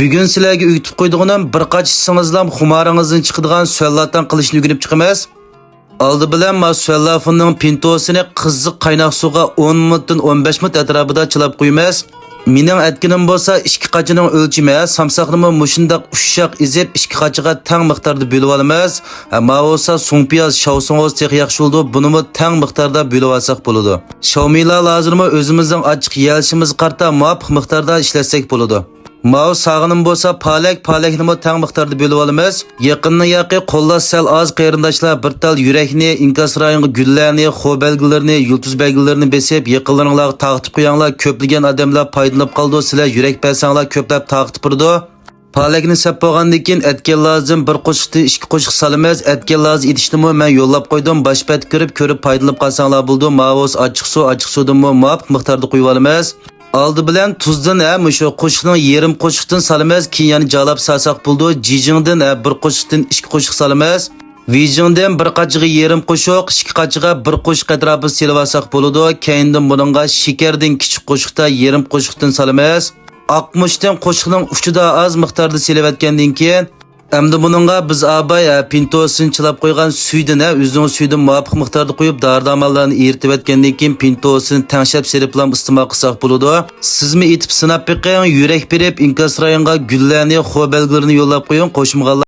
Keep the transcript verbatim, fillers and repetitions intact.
بۈگۈن سىلەرگە ئۆگىتىپ قويىدىغىنىم، بىر قاچا ئىچسىڭىزلام خۇمارىڭىزدىن چىقىدىغان سۈەنلاتان قىلىشنى ئۆگىنىپ چىقىمىز. ئالدى بىلەن ما سۈەنلافىننىڭ پىنتوسىنى قىزىق قايناق سۇغا ئون مىنۇتتىن ئون بەش مىنۇت ئەتراپىدا چىلاپ قويىمىز. مېنىڭ ئەتكىنىم بولسا ئىككى قاچىنىڭ ئۆلچىمى، ھە، سامساقنىمۇ مۇشۇنداق ئۇششاق ئېزىپ، ئىككى قاچىغا تەڭ مىقداردا بۆلۈۋالىمىز. ھە، ماۋۇ بولسا سۇڭپىياز، شاۋسۇڭغوز تېخى ياخشى بولىدۇ، بۇنىمۇ تەڭ مىقداردا بۆلۈۋالساق بولىدۇ. شاۋمىلا لازىرىمۇ ئۆزىمىزنىڭ ئاچچىق يېيەلىشىمىزگە قارىتا مۇۋاپىق مىقداردا ئىشلەتسەك بولىدۇ. ماۋۇ ساغىنىم بولسا پالەك، پالەكنىمۇ تەڭ مىقداردا بۆلۈۋالىمىز. يېقىننىڭ ياقى قوللاش سەل ئاز قېرىنداشلار بىر تال يۈرەكنى، ئىنكاس رايونغا گۈللەرنى، خو بەلگىلىرىنى، يۇلتۇز بەلگىلىرىنى بېسىپ، يېقىنلىرىڭلارغا تارقىتىپ قويۇڭلار. كۆپلىگەن ئادەملەر پايدىلىنىپ قالىدۇ، سىلەر يۈرەك بەرسەڭلار كۆپلەپ تارقىتىپ بېرىدۇ. پالەكنى سەپ بولغاندىن كېيىن، ئەتكەن لازىدىن بىر قوشۇقتىن ئىككى قوشۇق سالىمىز. ئەتكەن لازا ئېتىشنىمۇ مەن يوللاپ قويدۇم، باش بەتتە كۆرۈپ، كۆرۈپ پايدىلىنىپ قالساڭلار بولىدۇ. ماۋۇ بولسا ئاچچىق سۇ، ئاچچىق سۇدىنمۇ مۇۋاپىق مىقداردا قۇيۇۋالىمىز. ئالدى بىلەن تۇزدىن، ھە، مۇشۇ قوشۇقنىڭ يېرىم قوشۇقتىن سالىمىز، كېيىن يەنە جالاپ سالساق بولىدۇ. جىجىڭدىن، ھە، بىر قوشۇقتىن ئىككى قوشۇق سالىمىز. ۋېيجىڭدىن بىر قاچىغا يېرىم قوشۇق، ئىككى قاچىغا بىر قوشۇق ئەتراپىدا سېلىۋالساق بولىدۇ. كەينىدىن بۇنىڭغا شېكەردىن كىچىك قوشۇقتا يېرىم قوشۇقتىن سالىمىز. ئاقمۇچتىن قوشۇقنىڭ ئۇچىدا ئاز مىقداردا سېلىۋەتكەندىن كېيىن، ئەمدى بۇنىڭغا بىز ئاباي، ھە، پىنتوسىنى چىلاپ قويغان سۈيىدىن، ھە، ئۆزىنىڭ سۈيىدىن مۇۋاپىق مىقداردا قويۇپ، دارى-دارمانلارنى ئېرىتىۋەتكەندىن كېيىن، پىنتوسىنى تەڭشەپ سېلىپلام ئىستېمال قىلساق بولىدۇ. سىزمۇ ئېتىپ سىناپ بېقىڭ، يۈرەك بېرىپ، ئىنكاس رايونغا گۈللەرنى، خو بەلگىلىرىنى يوللاپ قويۇڭ، قوشمىغانلار.